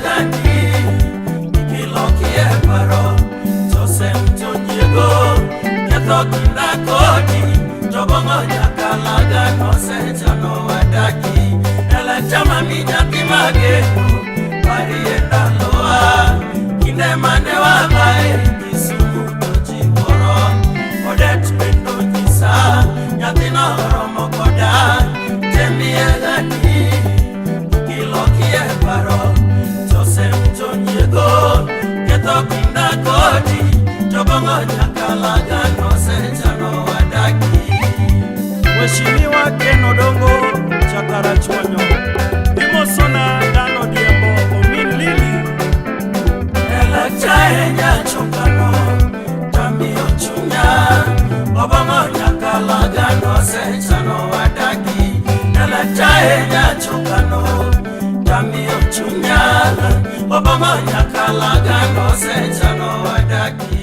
gani kilokie paro Jose mtonyiego ketho kinda kodi to bong'o nyakalaga nosechano wadaki Elechama mi nyathi mageno parie ndalowa kinde mane wadhae Kisumu to ji wuoro Odet bende onyisa nyathino oromo koda temie gani kilokie paro Jose mtonyiego ketho kinda kodi to bong'o nyakalaga nosechano wadaki. Mheshimiwa Ken Odongo Chakarachuonyo, imosona Dano Diembo Omin Lili. Elachae nyachokano tamiyo chunya obong'o nyakalaga nosechano wadaki. Elachae nyachokano tamiyo chunya obong'o nyakalaga nosechano wadaki.